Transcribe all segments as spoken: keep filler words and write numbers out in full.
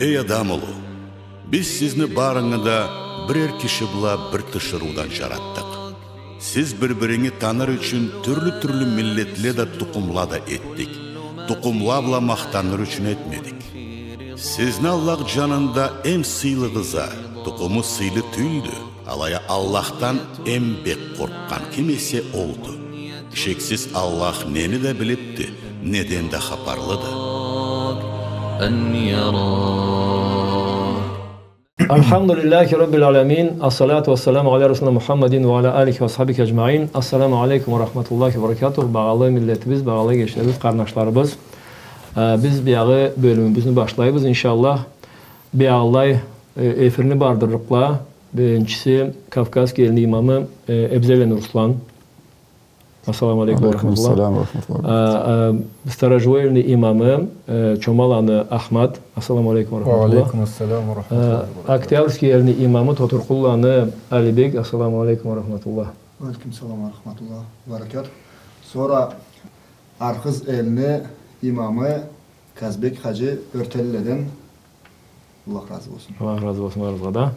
Эй адам улу, биз сизни барынгы да бирер киши бла бир тиширыудан джаратдыкъ. Сиз бир-биринги таныр ючюн тюрлю-тюрлю миллетле да, тукъумла да этдик. Тукъумла бла махтаныр ючюн этмедик. Сизни Аллах джанында эм сыйлыгъыз а, тукъуму сыйлы тюлдю. Алай а Аллахдан эм бек къоркъгъан ким эсе олду. Шексиз, Аллах нени да билибди, неден да хапарлыды. الحمد لله رب العالمين. الصلاة والسلام على رسولنا محمد وعلى آله وأصحابه أجمعين. السلام عليكم ورحمة الله وبركاته. Багъалы миллетибиз, багъалы эгечлерибиз, къарнашларыбыз. Э, биз биягъы бёлюмюбюзню башлайбыз, иншаллах. Биягъылай, э, эфирни бардырлыкъла. Биринчиси, Кавказ элни имамы, э, Эбзеланы Руслан. Ассаламу алейкум ва рахматуллах. Алейкум ассалам ва рахматуллах. А, а, Сторожевой элни имамы, э, Чомаланы Ахмат. Ассаламу алейкум ва рахматуллах. Ва алейкум ассалам ва рахматуллах. А, Октябрьский элни имамы Тотуркъулланы Алибек. Ассаламу алейкум ва рахматуллах. Ва алейкум салам ва рахматуллах ва баракатух. Сора Архыз элни имамы Казбек хаджи Ёртелледен. Аллах разы болсун. Аллах разы болсун барыгъызгъа да.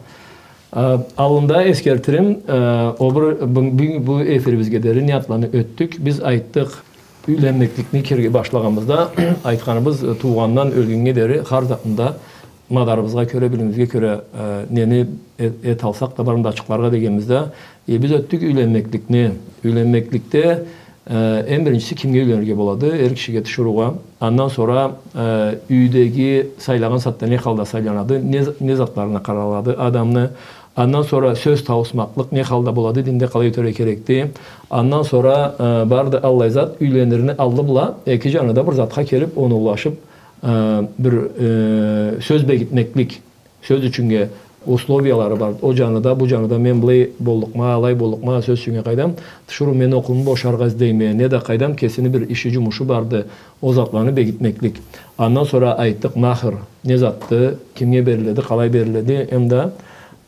А, аллында эсгертирим, а, о бир, бу, бу, бу эфирибизге дери не затланы ётдюк. Биз айтдыкъ, юйленмекликни кирге башлагъаныбызда, айтханыбыз, э, туугъандан ёлгюннге дери хар затында мадарыбызгъа кёре, билимибизге кёре, э, нени э-, эталсакъ да, барын да ачыкъларгъа дегенибизде, э, биз ётдюк юйленмекликни. Юйленмекликде, э, эм биринчиси кимге юйленирге болады? Эр кишиге тиширыугъа. Андан сора, э, юйдеги сайлагъан сагъатда не халда сайланады, не, не затларына къаралады адамны. Андан сора сёз тауусмакълыкъ не халда болады, динде къалай ётерге керекди. Андан сора, э, барды аллай зат, юйленирни аллы бла эки джаны да бир затха келиб, оноулашыб, э, бир, э, сёз бегитмеклик. Сёз ючюннге условиялары бар. О джаны да, бу джаны да, мен былай боллукъма, алай боллукъма, сёз ючюннге, къайдам, тиширыу, мен окъууму бошаргъа излейме, неда, къайдам, кесини бир иши, джумушу барды, о затланы бегитмеклик. Андан сора айтдыкъ, махр не затды, кимге бериледи, къалай бериледи, эм да,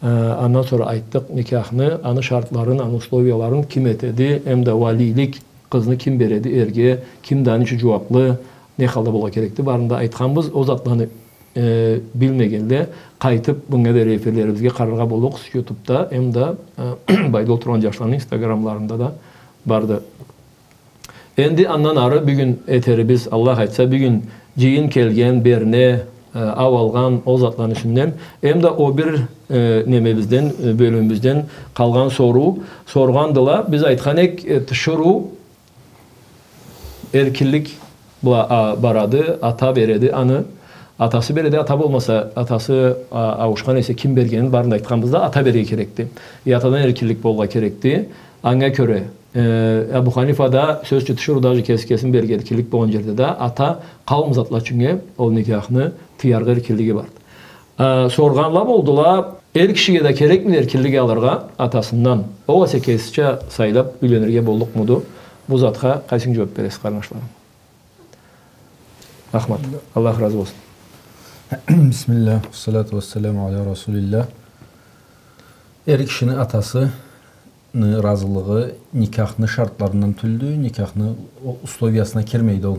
э, андан сора айтдыкъ, никяхны, аны шартларын, аны условияларын ким этеди, эм да валийлик, къызны ким береди эрге, ким да аны ючюн джууаблы, не халда болургъа керекди, барын да айтханбыз. О затланы, э, билмегенле, къайтыб, мынга дери эфирлерибизге къараргъа боллукъсуз ютубда, эм да, э, былайда олтургъан джашланы инстаграмларында да барды. Энди андан ары бюгюн этерибиз, Аллах айтса, бюгюн джыйын келген, берне, э, ау алгъан, ол затланы юсюнден, эм да о бир, э, немебизден, э, бёлюмюбюзден къалгъан соруу, соргъандыла, биз айтхан эк, э, тиширыу эркинлик бла, а, барады, ата береди аны, атасы береди, ата болмаса, атасы, а, ауушхан эсе, ким бергенин барын да айтханбыз да, ата берирге керекди. Э, атадан эркинлик болургъа керекди. Анга кёре, э, Абу Ханифа да, сёз ючюн, тиширыу даже кеси кесин берирге эркинлик болгъан джерде да, ата къауум затла ючюннге ол никяхны тыяргъа эркинлиги барды. Э, соргъанла болдула, эр кишиге да керекмиди эркинлик алыргъа атасындан? Огъесе кесича сайлаб юйленирге боллукъмуду? Бу затха къайсынг джууаб бересиз, къарнашларым? Ахмат, Аллах разы болсун. Бисмиллях, уассалату уассаляму аля расулиллях. Эр кишини атасыны разылыгъы никяхны шартларындан тюлдю, никяхны о-, условиясына кирмейди ол.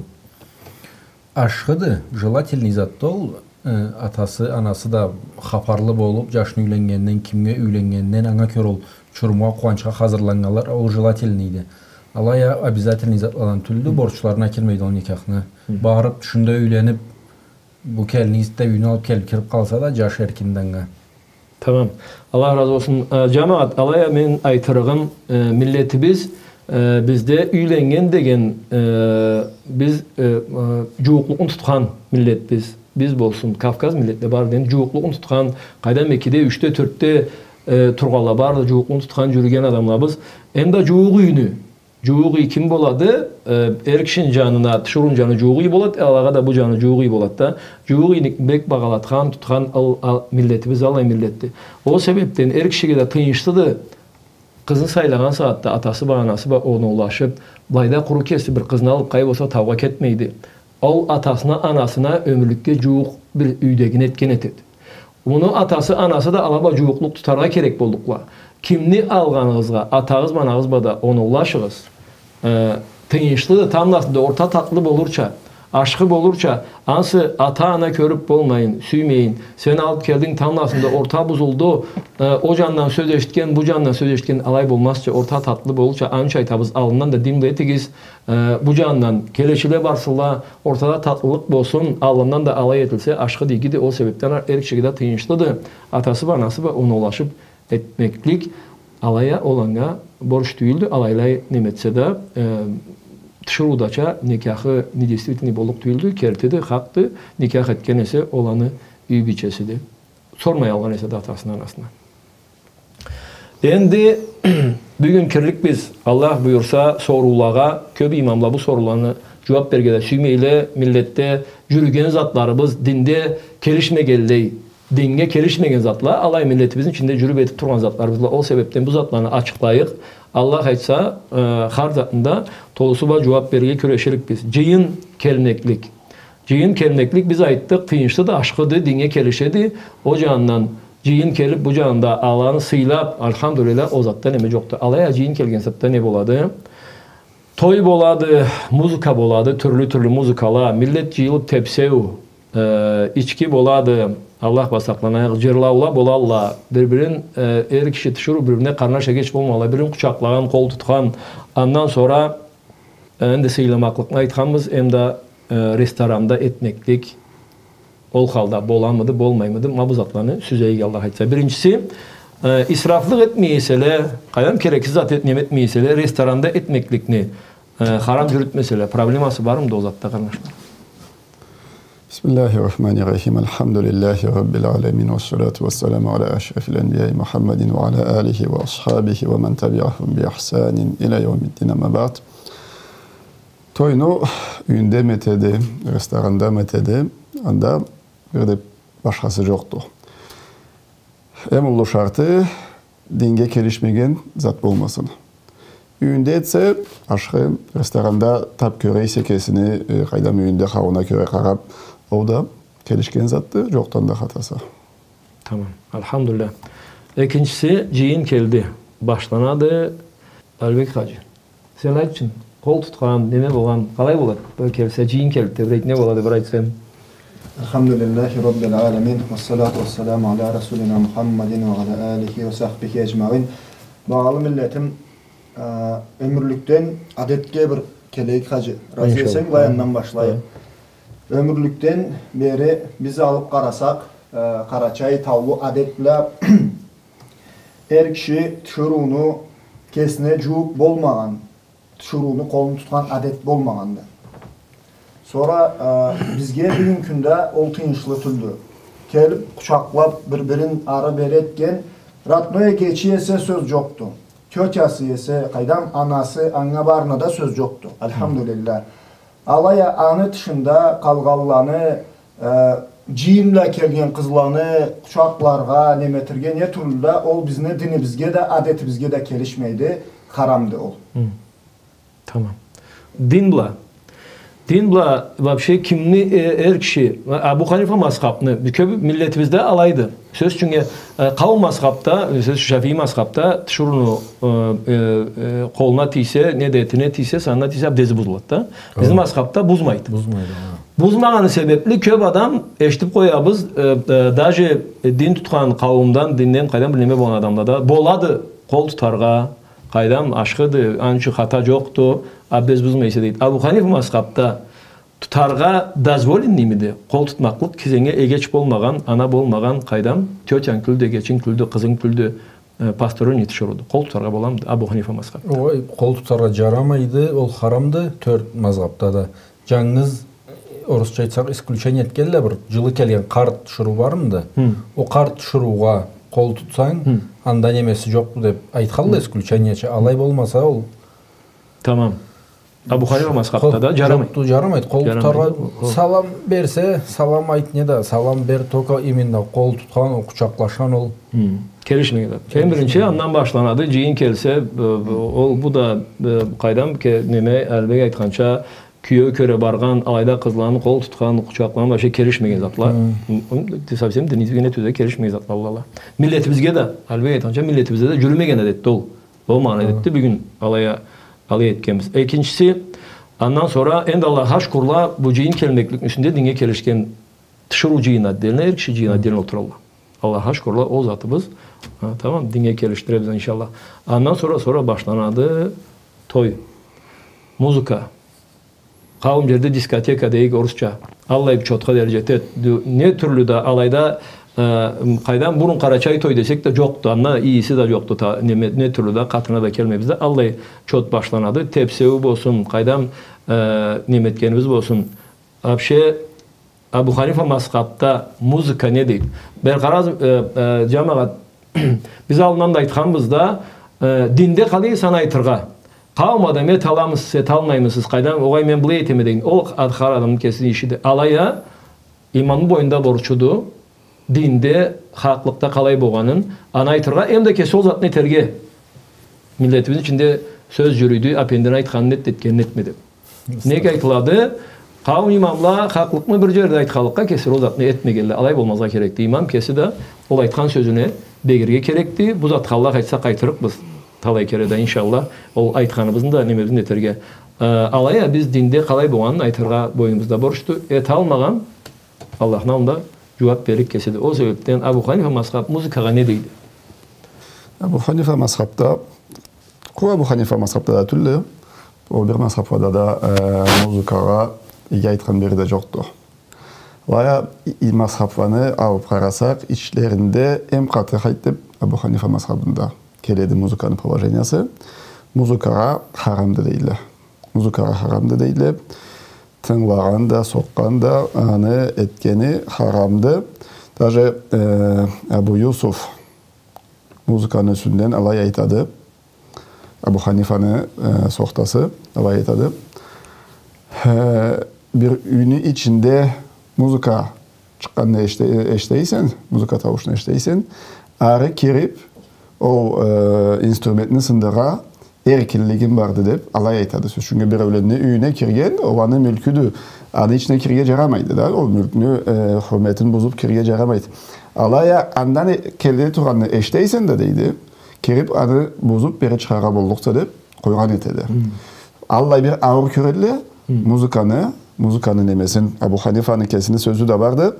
Ашхыды, желательный затды ол, э, атасы, анасы да хапарлы болуб, джашны юйленнгенден, кимге юйленнгенден, анга кёре ол чурумгъа, къууанчха хазырланнганла, ол желательныйди. Алай а обязательный затладан тюлдю, борчларына кирмейди ол никяхны. Барыб, тюшюнде юйлениб, бу келинни излеб, юйюне алыб келиб кириб къалса да, джаш эркинди анга. Тамам. Аллах разы болсун. Э, джамагъат, алай а мен айтырыгъым, э, миллетибиз, э, бизде юйленнген деген, э, биз, э, э, джууукълукъну тутхан миллетбиз. Биз болсун, Кавказ миллетле бары да джууукълукъну тутхан, къайдам, экиде, ючде, тёртде, э, тургъанла бары да джууукълукъну тутхан, джюрюген адамлабыз. Эм да джууукъ юйню, джууукъ юй ким болады? Э, эр кишини джанына, тиширыуну джаны джууукъ юй болады, э, алагъа да бу джаны джууукъ юй болады да. Джууукъ юйню бек багъалатхан, тутхан ал-, ал-, миллетибиз аллай миллетди. Ол себебден эр кишиге да тыйыншлыды, къызны сайлагъан сагъатда атасы бла, анасы бла оноулашыб, былайда къуру кеси бир къызны алыб, къайда болса, таугъа кетмейди. Ол атасына, анасына ёмюрлюкге джууукъ бир юйдегини этген этеди. Муну атасы, анасы да ала бла джууукълукъ тутаргъа керек боллукъла. Кимни алгъаныгъызгъа, атагъыз бла, анагъыз бла да оноулашыгъыз. Э, тыйыншлыды, тамбласында орта татлы болурча. Ашхы болурча, ансы ата-ана кёрюб болмайын, сюймейин, сен алыб келдинг, тамбласында орта бузулду, э, о джандан сёз эшитген, бу джандан сёз эшитген, алай болмазча, орта татлы болурча, аны ючюн айтабыз, аллындан да дин бла этигиз, э, бу джандан келечиле барсынла, ортада татлылыкъ болсун, аллындан да алай этилсе, ашхыды, игиди, ол себебден эр кишиге да тыйыншлыды, атасы бла, анасы бла оноулашыб этмеклик, алай а ол анга борч тюйюлдю, алайлай неме этсе да, э, тиширыудача никяхы недействительный боллукъ тюйюлдю, кертиди, хакъды, никях этген эсе, ол аны юй бийчесиди. Сормай алгъан эсе да атасына, анасына. Энди бюгюн кирликбиз, Аллах буюрса, соруулагъа. Кёб имамла бу сорууланы джууаб берирге да сюймейле, миллетде джюрюген затларыбыз динде келишмегенлей, динге келишмеген затла, алай миллетибизни ичинде джюрюб этиб тургъан затларыбызла. Ол себебден бу затланы ачыкълайыкъ. Аллах айтса, э, хар затында толусу бла джууаб берирге кюреширикбиз. Джыйын келмеклик. Джыйын келмеклик, биз айтдыкъ, тыйыншлыды, ашхыды, динге келишеди. Ол джанындан джыйын келиб, бу джанында аланы сыйлаб, альхамдулиллях, ол затда неме джокъду. Алай а джыйын келген затда не болады? Той болады, музыка болады, тюрлю-тюрлю музыкала, миллет джыйылыб тебсеу, э, ички болады, Аллах бла сакъланайыкъ, джырлаула болалла, бир-бирин, э, эр киши тиширыу бир-бирине къарнаш-эгеч болмайла, бир-бирин къучакълагъан, къол тутхан, андан сора, э, энди сыйламакълыкъны айтханбыз, эм да, э, ресторанда этмеклик, ол халда боламыды, болмаймыды? Ма бу затланы сюзейик, Аллах айтса. Биринчиси, э, исрафлыкъ этмей эселе, къайдам, керексиз зат эт-, неме этмей эселе, ресторанда этмекликни, э, харам джюрютмеселе, проблемасы бармыды ол затда, къарнашла? بسم الله الرحمن الرحيم. الحمد لله رب العالمين، والصلاة والسلام على أشرف الأنبياء محمد وعلى آله وأصحابه ومن تبعهم بإحسان إلى يوم الدين، أما بعد. Тойну юйюнде этеди, ресторанда этеди, анда бир да башхасы джокъду. Эм уллу шарты, динге келишмеген зат болмасын. Юйюнде этсе, ашхы, ресторанда таб кёре эсе кесини, э, къайдам, юйюнде хауна кёре къараб, ол да келишген затды, джокъдан да хатасы. Тамам. Альхамдулиллях. Экинчиси, джыйын келди. Башланады. Алибек хаджи, сен айтчы, къол тутхан, неме болгъан, къалай болады? Бир келсе, джыйын келди деб, бир айт, не болады, бир айтса эм. الحمد لله رب العالمين، والصلاة والسلام على رسولنا محمد وعلى آله وصحبه أجمعين. Багъалы миллетим, э, ёмюрлюкден адетге бир келейик, хаджи. Разы эсенг, былай андан башлайыкъ. Ёмюрлюкден бери биз алыб къарасакъ, э, къарачай таулу адет бла эр киши тиширыуну кесине джууукъ болмагъан, тиширыуну къолун тутхан адет болмагъанды. Сора, э, бизге бюгюн кюнде ол тыйыншлы тюлдю. Келиб, къучакълаб, бир-бирин ары-бери этген, родной эгечи эсе сёз джокъду. Тётясы эсе, къайдам, анасы, анга барына да сёз джокъду. Альхамдулиллях. Алай а аны тышында къалгъанланы, э, джыйын бла келген къызланы къучакъларгъа, неме этерге, не тюрлю да, ол бизни динибизге да, адетибизге да келишмейди, харамды ол. Тамам. Дин бла. Дин бла вообще кимни, э, эр киши, Абу Ханифа мазхабны, кёб миллетибизде алайды. Сёз ючюн, э, къауум мазхабда, сёз ючюн, Шафии мазхабда тиширыуну, э, э, э, къолуна тийсе, не да этине тийсе, санына тийсе, абдези бузулады да. Бизни мазхабда бузмайды. Бузмайды, а. Бузмагъаны себебли кёб адам эшитиб къоябыз, э, э, даже дин тутхан къауумдан, динден къайдам бир неме болгъан адамлада болады къол тутаргъа, къайдам, ашхыды, аны ючюн хата джокъду, абдез бузмай эсе, дейди. Абу Ханифа мазхабда тутаргъа дозволенныймыды къол тутмакълыкъ кесенге эгеч болмагъан, ана болмагъан, къайдам, тётянг тюлдю, эгечинг тюлдю, къызынг тюлдю, э, посторонний тиширыуду. Къол тутаргъа боламыды Абу Ханифа мазхабда? Огъай, къол тутаргъа джарамайды, ол харамды, тёрт мазхабда да. Джангыз, орусча айтсакъ, исключение этгенле, бир джылы келген къарт тиширыу бармыды? Ол къарт тиширыугъа къол тутсанг, анда немеси джокъду деб айтханла, исключениеча. Алай болмаса, ол... Тамам. Абу Ханифа мазхабда да джарамайды. Джокъду, джарамайды. Къол тутаргъа, салам берсе, салам айт, не да, салам бер, только именно къол тутхан, ол къучакълашхан, ол келишмеген зат. Эм биринчи андан башланады, джыйын келсе, б-, б-, ол, бу да, б-, къайдам, ке-, неме, Алибек айтханча, киеу кёре баргъан, алайда къызланы къол тутхан, къучакълагъан, вообще келишмеген затла. М, м, совсем динибизге тюзюу келишмеген затла, аллах. Миллетибизге да, Алибек айтханча, миллетибизде да джюрюмеген адетди ол. Болмагъан адетди, бюгюн алай а-, алай этгенбиз. Экинчиси, Андан сора, энди Аллахха шукурла, бу джыйын келмекликни юсюнде динге келишген тиширыу джыйыны отдельно, эр киши джыйыны отдельно олтуралла. Аллахха шукурла, ол затыбыз, а, тамам, динге келишдиребиз, иншаллах. Андан сора, сора башланады той. Музыка. Къауум джерде дискотека дейик орусча. Аллай бир чотха дери джетед. Ду-, не тюрлю да алайда, э, м, къайдам, бурун къарачай той десек да джокъду. Анда ииси да джокъду. Та-, неме, не тюрлю да къатына да келмейбиз да. Аллай чот башланады. Тепсеу болсун, къайдам, э, неме этгенибиз болсун. Вообще, Абу Ханифа мазхабда музыка не дейди? Бир къарагъыз, э, э, джамагъат, биз аллындан да айтханбыз да, э, динде къалай эсе аны айтыргъа. Къауум адам, эталамысыз, эталмаймысыз, къайдам, огъай, мен былай этеме деген. Ол хар адамны кесини ишиди. Алай а, имамны бойнунда борчуду, динде, хакълыкъда къалай болгъанын, аны айтыргъа, эм да кеси ол затны этерге. Миллетибизни ичинде сёз джюрюйдю, апендини айтханын эт, этгенин этме деб. Нек айтылады? Къауум имамла хакълыкъны бир джерде айтханлыкъгъа, кеслери ол затны этмегенле. Алай болмазгъа керекди. Имам кеси да ол айтхан сёзюне бегирге керекди. Бу затха Аллах айтса, къайтырыкъбыз талай кере да, иншаллах. Ол айтханыбызны да, немебизни да этерге. Э, алай а биз динде къалай болгъанын айтыргъа бойнубузда борчду. Эталмагъан Аллахны аллында джууаб берлик кесиди. Ол себебден Абу Ханифа мазхаб музыкагъа не дейди? Абу Ханифа мазхабда, къуру Абу Ханифа мазхабда да тюлдю, ол бир мазхаблада да, э, музыкагъа иги айтхан бири да джокъду. Алай а и-, и-, мазхабланы алыб къарасакъ, ичлеринде эм къаты, къайт деб, Абу Ханифа мазхабында келеди музыканы положениясы. Музыкагъа харамды дейле. Музыкагъа харамды дейле. Тынгылагъан да, сокъгъан да, аны этгени харамды. Даже, э, Абу Юсуф музыканы юсюнден алай айтады. Абу Ханифаны, э, сохтасы алай айтады. Э, бир юйню ичинде музыка чыкъгъанны эшите-, эшитейсе, музыка тауушну эшитейсе, ары кириб, ол, э, инструментни сындырыргъа эркинлигинг барды деб, алай айтады сёз. Чюнкю биреуленни юйюне кирген, ол аны мюлкюдю, аны ичине кирирге джарамайды да, ол мюлкню, э, хурметин бузуб кирирге джарамайды. Алай а андан э-, келе тургъанны эшитейсе да, дейди, кириб аны бузуб бери чыгъаргъа боллукъса деб, къойгъан этеди. Аллай бир ауур кёреди музыканы, музыканы немесин, Абу Ханифаны кесини сёзю да барды.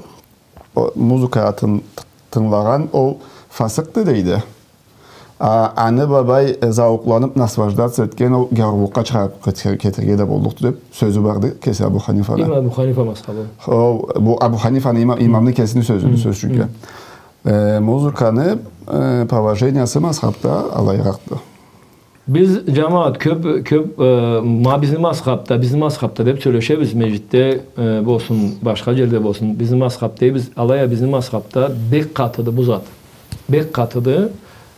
О, музыкагъа тын-, тынгылагъан ол фасыкъды дейди. А, аны бабай, э, зауукъланыб, наслаждаться этген ол гяуурлукъгъа чыгъарыб кет-, кетерге да боллукъду деб сёзю барды кеси Абу Ханифаны. Имам Абу Ханифа мазхабы. Ол, бу Абу Ханифаны има-, имамны кесини сёзю, сёз чюнкю. Э, музыканы, э, положениясы мазхабда алайыракъды. Биз, джамагъат, кёб, кёб, э, ма бизни мазхабда, бизни мазхабда деб сёлешебиз, межгитде, э, болсун, башха джерде болсун, бизни мазхаб дейбиз, алай а бизни мазхабда бек къатыды бу зат. Бек къатыды.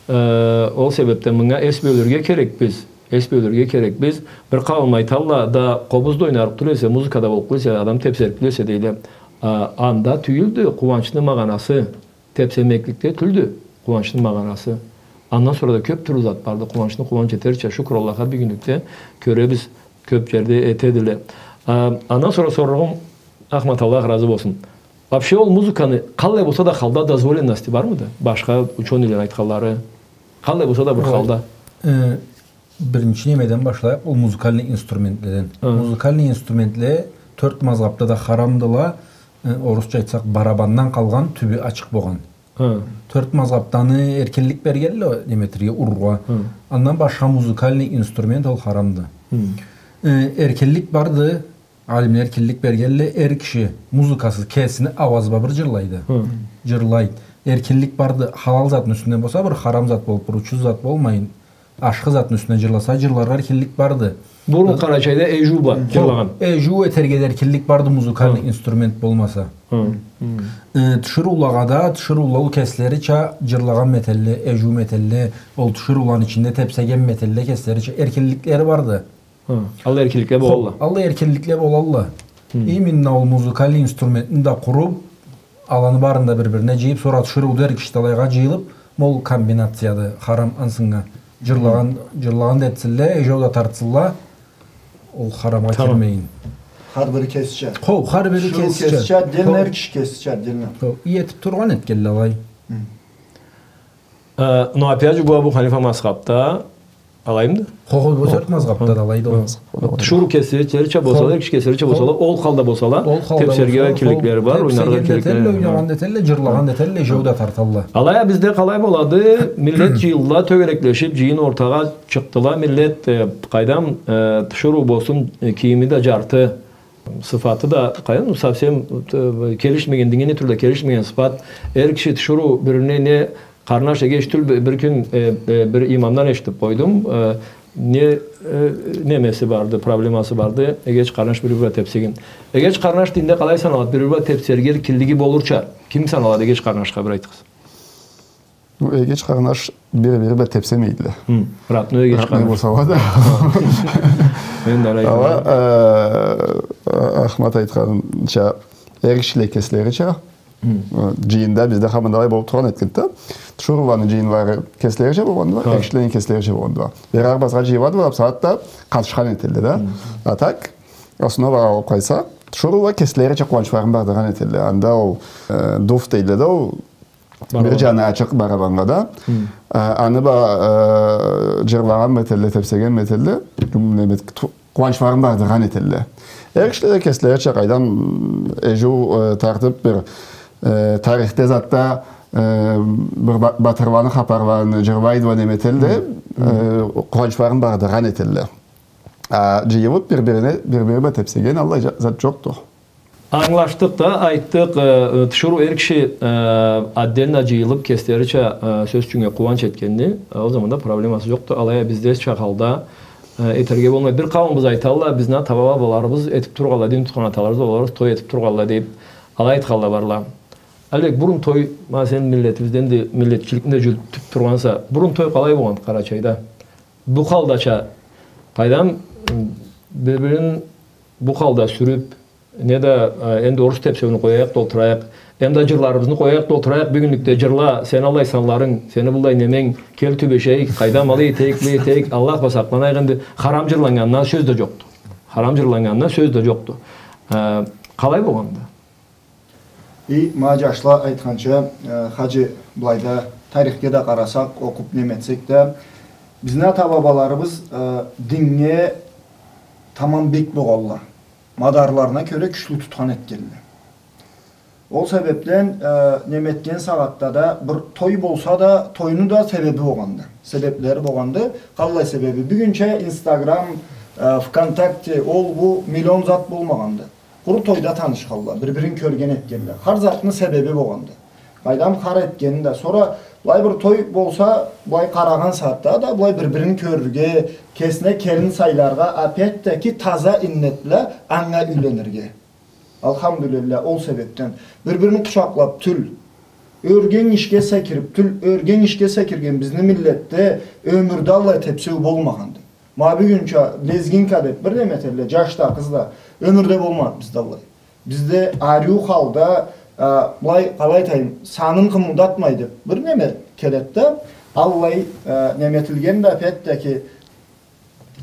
Э, ол себебден мынга эс бёлюрге керекбиз, эс бёлюрге керекбиз. Бир къауум айталла да, къобуз да ойнарыкъ тюл эсе, музыка да боллукъ эсе, адам тепсерик тюл эсе дейле. А, анда тюйюлдю къууанчны магъанасы. Тепсемекликде тюлдю къууанчны магъанасы. Андан сора да кёб тюрлю зат барды. Къууанчны къууанч этерча, шукур Аллахха, бюгюнлюкде кёребиз, кёб джерде этедиле. А, андан сора соругъум, Ахмат, Аллах разы болсун. Вообще ол музыканы къаллай болса да халда дозволенности бармыды? Башха учёныйлени айтханлары, къаллай болса да бир халда. Э, Биринчи немеден башлайыкъ, ол музыкальный инструментледен. Хы. Музыкальный инструментле тёрт мазхабда да харамдыла, э, орусча айтсакъ, барабандан къалгъан, тюбю ачыкъ болгъан. Хы. Тёрт мазхабда аны эркинлик бергенле неме этерге, урургъа. Хы. Андан башха музыкальный инструмент ол харамды. Хы. Э, эркинлик барды, алимле эркинлик бергенле, эр киши музыкасыз кесини ауазы бла бир джырлайды. Хы. Джырлайды. Эркинлик барды, халал затны юсюнден болса, бир харам зат болуб, бир учуз зат болмайын. Ашхы затны юсюнден джырласа, джырларгъа эркинлик барды. Бурун Къарачайда эжу бла джырлагъан. Эжу этерге да эркинлик барды, музыкальный инструмент болмаса. Хы. Э, тиширыулагъа да, тиширыула ол кеслерича джырлагъан этелле, эжу этелле, ол тиширыуланы ичинде тепсеген этелле, кеслерича эркинликлери барды. Хы. Аллай эркинликле болалла. Аллай эркинликле болалла. Хы. Именно ол музыкальный инструментни да къуруб, аланы барын да бир-бирине джыйыб, сора тиширыу да эр киши да алайгъа джыйылыб, ма ол комбинацияды, харам ансынга. Джырлагъан, джырлагъан да этсинле, эжу да тартсынла, ол харамгъа кирмейин. Хар бири кесича. Хо, хар бири кесича. Тиширыу кесича, отдельно, эр киши кесича, отдельно. Хо, и этиб тургъан этгенле алай. Хы. Э, но опять же, бу Абу Ханифа мазхабда Алаймыды? Хо, хо, бу сёз мазгъабда да алайды ол. Тиширыу кеслерича болсала, хо, эр киши кеслерича болсала, хо, ол халда болсала, ол халда тепсерге болса, эркинликлери бар, хо, ойнаргъа тепсеген да эркинликлери, ойнагъан да этелле, джырлагъан да этелле, джау да тарталла. Алай а бизде къалай болады, миллет джыйылла, тёгереклешип, джыйын ортагъа чыкъдыла, миллет, э, къайдам, э, тиширыу болсун, э, кийими да джарты, сыфаты да, къайдам, совсем, э, келишмеген, динге не тюрлю келишмеген сыфат, эр киши тиширыу бирине не Къарнаш, эгеч тюл, бир, бир кюн, э, э, бир имамдан эшитип къойдум. Э, не, э, немеси барды, проблемасы барды. Эгеч къарнаш бир-бири бла тепсеген. Эгеч къарнаш динде къалай саналады? Бир-бири бла тепсерге эркинлиги болурча. Ким саналады эгеч къарнашха, бир айтыгъыз. Ну, эгеч къарнаш бир-бири бла тепсемейдиле. Хы, родной эгеч къарнаш. Родной болсала да. Мен да алай айтама. Ала, э, э, Ахмат айтханча, эр кишиле кеслерича, Хы. Э, джыйында бизде хаманда алай болуп тургъан этгенди да. Тиширыуланы джыйынлары кеслерича болгъандыла, хо, эр кишилени кеслерича болгъандыла. Бир арбазгъа джыйыладыла, бусагъатда къатышхан этелле да. Хы. А так, основагъа алып къайтсакъ, тиширыула кеслерича къууанчларын бардыргъан этелле. Анда ол, э, дуф дейле да, ол бир джаны ачыкъ барабаннга да. Хы. Э, аны бла, э, джырлагъанмы этелле, тепсегенми этелле, неме, ту-, къууанчларын бардыргъан этелле. Эр кишиле да кеслерича къайдам, э, джау, э, тартып бир, э, тарихде затда, э, бир ба-, батырланы хапарларын джырлайдыла, неме этелле, хы, э, къууанчларын бардыргъан этелле. А джыйылып бир-бирине, бир-бири бла тепсеген аллай джа-, зат джокъду. Ангылашдыкъ да, айтдыкъ, э, э, тиширыу эр киши, э, отдельно джыйылып, кеслерича, э, сёз ючюннге къууанч этгенни, э, ол заманда проблемасы джокъду. Алай а бизде чахалда, э, этерге болмайды. Бир къауумубуз айталла, бизни ата-бабаларыбыз этип тургъанла, дин тутхан аталарыбыз, бабаларыбыз той этип тургъанла дейип, алай айтханла барла. Алек, бурун той, ма, сен миллетибизде да, миллетчиликни да джюрютюп тургъанса, бурун той къалай болгъанды Къарачайда? Бу халдача, къайдам, бир-бирин бу халда сюрюп, не да, э, энди орус тепсеуюн къояйыкъ да олтурайыкъ, энди джырларыбызны къояйыкъ да олтурайыкъ, бюгюнлюкде джырла, сени аллай санларынг, сени быллай неменг, кел тюбешейик, къайдам, алай этейик, былай этейик, Аллах бла сакъланайыкъ, энди харам джырланнгандан сёз да джокъду. Харам джырланнгандан сёз да джокъду. Э, къалай болгъанды? И, ма джашла айтханча, э, хаджи, былайда тарихге да къарасакъ, окъуп неме этсек да, бизни ата-бабаларыбыз, э, диннге тамам бек болгъанла. Мадарларына кёре кючлю тутхан этгенле. Ол себепден, э, неме этген сагъатда да бир той болса да, тойну да себеби болгъанды. Себеплери болгъанды. Къаллай себеби? Бюгюнча Инстаграм, э, ВКонтакте, ол бу миллион зат болмагъанды. Къуру тойда танышханла, бир-бирин кёрген этгенле. Хар затны себеби болгъанды. Къайдам, хар этгени да. Сора былай бир той болса, былай къарагъан сагъатда да, былай бир-бирин кёрюрге, кесине келин сайларгъа, опять-таки таза иннет бла анга юйленирге. Алхамдулиллях, ол себепден. Бир-бирин къучакълап тюл. Ёрге-энгишге секирип тюл, ёрге-энгишге секирген бизни миллетде ёмюрде аллай тепсеу болмагъанды. Ма бюгюнча лезгинка деп бир неме этелле, джаш да, къыз да, ёмюрде болмады бизде аллай. Бизде ариу халда, а, былай, къалай айтайым, санын къымылдатмай деп бир неме келеди да, аллай, а, неме этилген да, опять-таки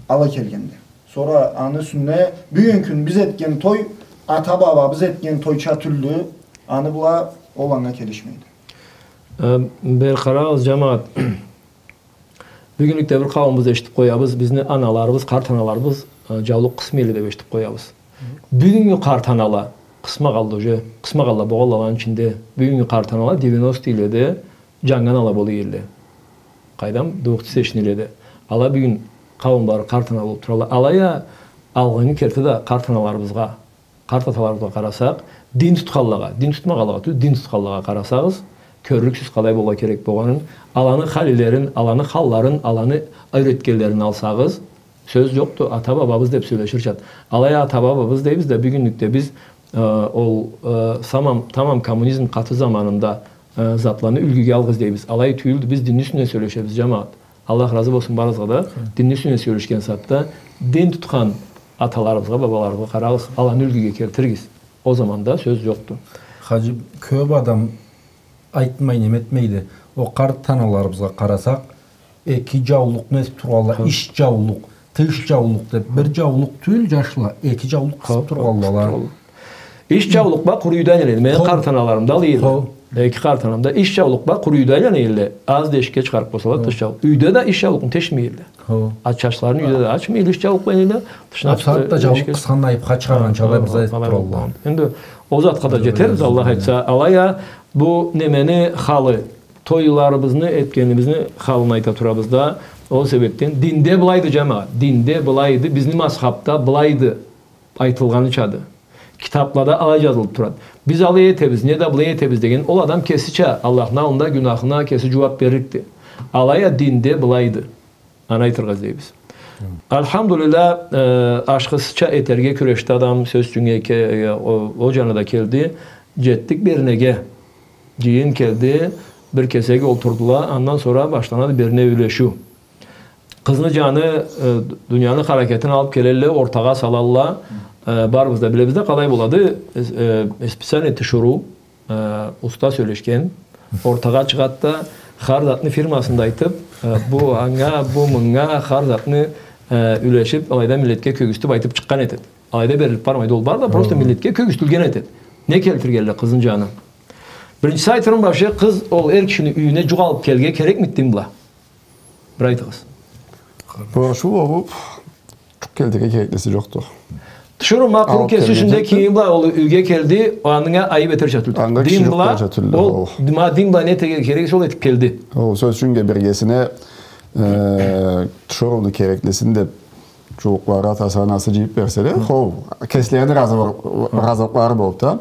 алай келгенди. Сора аны юсюнде бюгюн кюн биз этген той, ата-бабабыз этген тойча тюлдю, аны бла ол анга келишмейди. Э, бир къарагъыз, джамагъат. Бюгюнлюкде бир къауумубуз эшитип къоябыз, бизни аналарыбыз, къарт аналарыбыз, э, джаулукъ къысмай элле деп эшитип къоябыз. Бюгюннгю къарт анала къысмагъанла уже, къысмагъанла болгъанла аланы ичинде. Бюгюннгю къарт анала девяносто иледе джангы анала бола элле. Къайдам, двухтысячный иледе. Ала бюгюн къауумлары къарт ана болуп туралла. Алай а алгъыннгы керти да къарт аналарыбызгъа, къарт аталарыбызгъа къарасакъ, дин тутханлагъа, дин тутмагъанлагъа тюл, дин тутханлагъа къарасагъыз, кёрюрюксюз къалай болургъа керек болгъанын, аланы халилерин, аланы халларын, аланы юйретгенлерин алсагъыз, сёз джокъду, ата-бабабыз деп сёлеширча. Алай а ата-бабабыз дейбиз да, бюгюнлюкде биз, э, ол, э, самам-, тамам коммунизм къаты заманында, э, затланы юлгюге алгъыз дейбиз. Алай тюйюлдю, биз динни юсюнден сёлешебиз, джамагъат. Аллах разы болсун барыгъызгъа да. Хы. Динни юсюнден сёлешген сагъатда, дин тутхан аталарыбызгъа, бабаларыбызгъа къарагъыз, аланы юлгюге келтиригиз. Ол заманда сёз джокъду. Хаджи, кёп адам айтмай, неме этмейди. Ол къарт аналарыбызгъа къарасакъ, эки джаулукъну этип тургъанла, хы, ич джаулукъ, тыш джаулукъ деп, бир джаулукъ тюйюл, джашла, эки джаулукъ къысып тургъанла. Хы, хы. Ич джаулукъ бла къуру юйден эле, мени къарт аналарым да алай эди. Хо. Эки къарт анам да иш джаулукъ бла къуру юйде айлана эдиле. Аз да эшикге чыгъарыкъ болсала, тыш джаулукъ. Юйде да иш джаулукъну тешмей эдиле. Ачачларын юйде да ачмай эдиле, иш джаулукъ бла эдиле. Тышына чыгъып, джаулукъ эшикге къысханын айыпха чыгъаргъанча алай бир зат этип туралла. Энди ол затха да джетербиз, Аллах айтса. Алай а бу немени халы, тойларыбызны этгенибизни халын айта турабыз да. Ол себепден динде былайды, джамагъат. Динде былайды, бизни мазхабда былайды. Айтылгъанычады. Китаблада алай джазылып турады. Биз алай этебиз, неда былай этебиз деген, ол адам кесича Аллахны аллында гюнахына кеси джууап берликди. Алай а динде былайды. Аны айтыргъа излейбиз. Альхамдулиллах, э, ашхысыча этерге кюрешди адам, сёз ючюн, э, ке-, э, о, о джаны да келди. Джетдик бернеге. Джыйын келди, бир кесек олтурдула, андан сора башланады берне юлешиу. Къызны джаны, э, дунияны харакетин алып келелле, ортагъа салалла. Э, барыбыз да билебиз да, къалай болады, э, э, специальный тиширыу, э, уста сёлешген, ортагъа чыгъады да, хар затны фирмасын да айтып, э, бу анга, бу мынга, хар затны, э, юлешип, алайда миллетге кёргюзтюп айтып чыкъгъан этеди. Алайда берилип бармайды, ол бары да просто миллетге кёргюзтюлген этеди. Не келтиргенле къызны джаны? Биринчиси айтырым башы, къыз ол эр кишини юйюне джукъ алып келирге керекмиди дин бла? Бир айтыгъыз. Борчлу болуп, джукъ келтирирге кереклиси джокъду. Тиширыу ма къуру кеси юсюнде кийими бла ол юйге келди, анга айып этерча тюлдю. Дин бла ол, ма дин бла не этерге керексе, ол этип келди. Ол сёз ючюн биргесине, э, тиширыуну кереклисин деп джууукълары, атасы, анасы джыйып берселе, хо, кеслерини разы-, разылыкълары болуп да.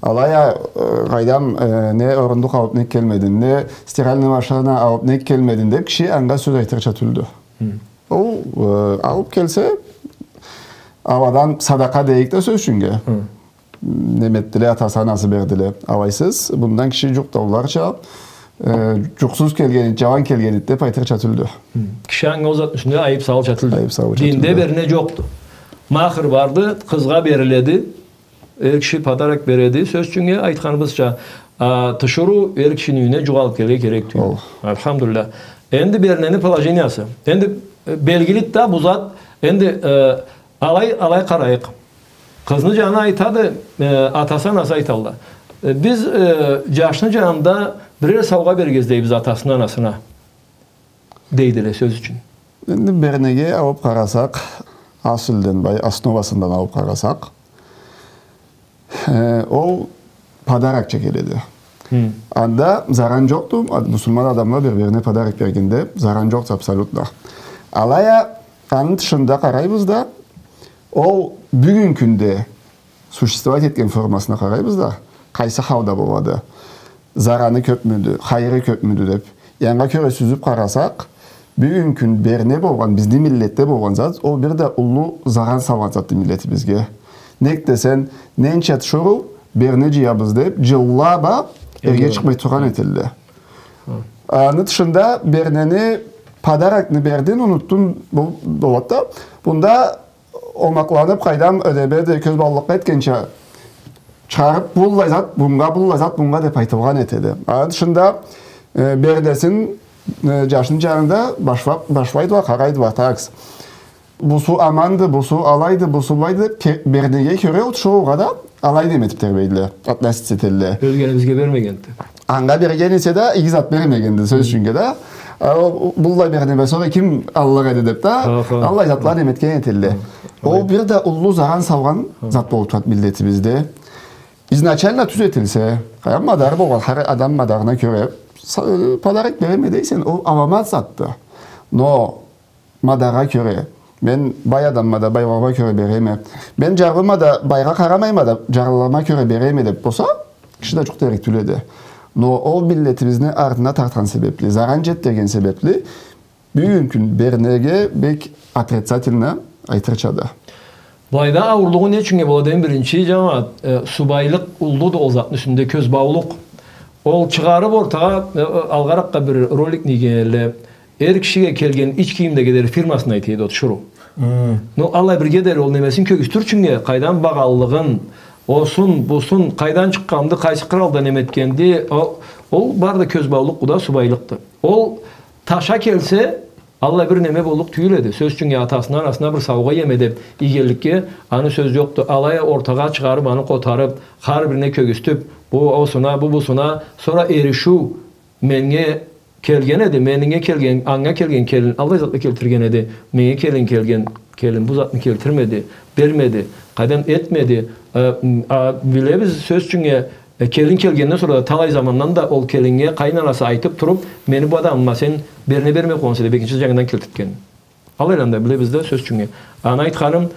Алай а, э, къайдам, э, не орундукъ алып нек келмединг, не стиральный машина алып нек келмединг деп, киши анга сёз айтырча тюлдю. Ол, э, алып келсе, аладан садакъа дейик да, сёз ючюн. Неме этдиле, атасы, анасы бердиле. Алайсыз, мындан киши джукъ да болурча, э, джукъсуз келген эди, джалан келген эди деп айтырча тюлдю. Киши анга ол затны юсюнде айып салырча тюлдю. Айып салырча тюлдю. Динде берне джокъду. Махр барды, къызгъа бериледи. Эр киши подарок береди. Сёз ючюн, айтханыбызча, а, тиширыу эр кишини юйюне джукъ алып келирге керек тюйюл. Альхамдулиллах. Энди бернени положениясы. Энди, э, белгилиди да бу зат. Энди, э, алай, алай къарайыкъ. Къызны джаны айтады, э, атасы, анасы айталла. Э, биз, э, джашны джанында бирер саугъа берирге излейбиз атасына, анасына, дейдиле, сёз ючюн. Энди бернеге алып къарасакъ, асылдан бла, основасындан алып къарасакъ, э, ол подарокча келеди. Анда заран джокъду, ад-, муслиман адамла бир-бирине подарок бергенде заран джокъду абсолютно. Алай а, аны тышында къарайбыз да, ол бюгюн кюнде существовать этген формасына къарайбыз да, къайсы халда болады, зараны кёпмюдю, хайыры кёпмюдю деп, анга кёре сюзюп къарасакъ, бюгюн кюн берне болгъан, бизни миллетде болгъан зат, ол бир да уллу заран салгъан затды миллетибизге. Нек десенг, ненча тиширыу берне джыябыз деп, джылла бла эрге чыкъмай тургъан этелле. Аны тышында бернени, подарокну бердинг, унутдунг, бу-, болады да. Бунда омакъланып, къайдам, эдебе да кёз баулукъ этгенча, чыгъарып, быллай зат мынга, быллай зат мынга деп айтылгъан этеди. Аны тышында, э, бернесин, э, джашны джанында башлап, башлайдыла, къарайдыла, такс. Бусу аманды, бусу алайды, бусу былайды деп, ке-, бернеге кёре ол тиширыугъа да алай неме этип тебрейдиле, относиться этелле. Ёлгенибизге бермегенди. Анга берген эсе да, иги зат бермегенди, сёз ючюн да. А, ол, быллай бернеме сора ким аллыкъ эди деп да, аллай затла неме этген этелле. Ол бир да уллу заран салгъан зат болуп турады миллетибизде. Изначально тюзетилсе, къайдам, мадары болгъан, хар адам мадарына кёре са-, подарок береме дейсе, ол аламат затды. Но мадаргъа кёре. Мен бай адамма да, байлагъа кёре береме. Мен джарлыма да, байгъа къарамайма да, джарлылама кёре береме деп болса, киши да джукъ дерик тюл эди. Но ол миллетибизни артына тартхан себепли, заран джетдирген себепли, бюгюн кюн бернеге бек отрицательно айтырчады. Былайда ауурлугъу не ючюннге болады, эм биринчи, джамагъат, э, субайлыкъ уллуду ол затны юсюнде, кёз баулукъ. Ол чыгъарып ортагъа, э, э, алгъаракъгъа бир роликни ийген эдиле. Эр кишиге келген ич кийимлеге дери фирмасын айта эди ол тиширыу. Ну, алай бирге дери ол немесин кёргюзтюр ючюннге, къайдан багъанлыгъын, осун, бусун, къайдан чыкъгъанды, къайсы къыралда неме этгенди, ол, ол бары да кёз баулукъ, бу да субайлыкъды. Ол таша келсе, Аллай бир неме боллукъ тюйюл эди. Сёз ючюннге, атасына, анасына бир саугъа иеме деб иегенликге, аны сёз джокъду. Алай а ортагъа чыгъарыб, аны къотарыб, хар бирине кёргюзтюб, бу осуна, бу бусуна, сора эришиу, меннге келген эди, меннге келген, анга келген келин аллай затны келтирген эди. Меннге келин келген, келин бу затны келтирмеди, бермеди, къайдам, этмеди. Э, м, а, билебиз, сёз ючюннге, э, келин келгенден сора да, талай замандан да ол келиннге къайын анасы айтыб туруб, мени бу адамыма сен берне бермей къойгъанса деб, экинчи джангыдан келтиртген. Алайланы да билебиз да, сёз ючюннге. Аны айтханым,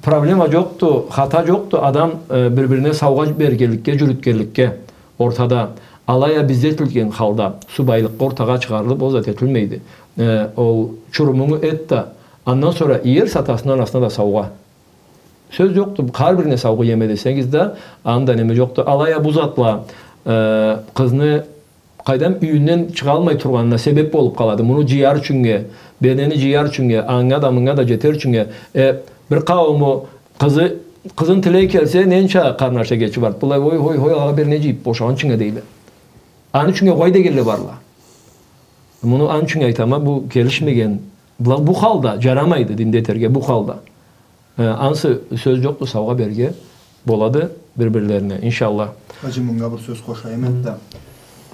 проблема джокъду, хата джокъду, адам, э, бир-бирине саугъа бергенликге, джюрютгенликге, ортада, алай а бизде этилген халда, субайлыкъгъа ортагъа чыгъарылыб, ол зат этилмейди. Э, ол чурумунгу эт да, андан сора иерсе атасына, анасына да саугъа. Сёз джокъду, хар бирине саугъа иеме десегиз да, анда неме джокъду. Алай а бу затла, э, къызны къайдам, юйюнден чыгъалмай тургъанына себеб болуб къалады. Муну джыяр ючюннге, бернени джыяр ючюннге, анга да, мынга да джетер ючюннге. Э, бир къаууму къызы, къызын тилей келсе, ненча къарнаш-эгечи барды. Былай, ой, ой, ой, агъа берне джыйыб бошагъан ючюннге дейле. Аны ючюннге къой дегенле барла. Муну аны ючюннге айтама, бу келишмеген. Была-, бу халда джарамайды динде этерге, бу халда. Э, ансы сёз джокъду, саугъа берге болады бир-бирлерине, иншаллах. Хаджи, мынга бир сёз къошайым энтда.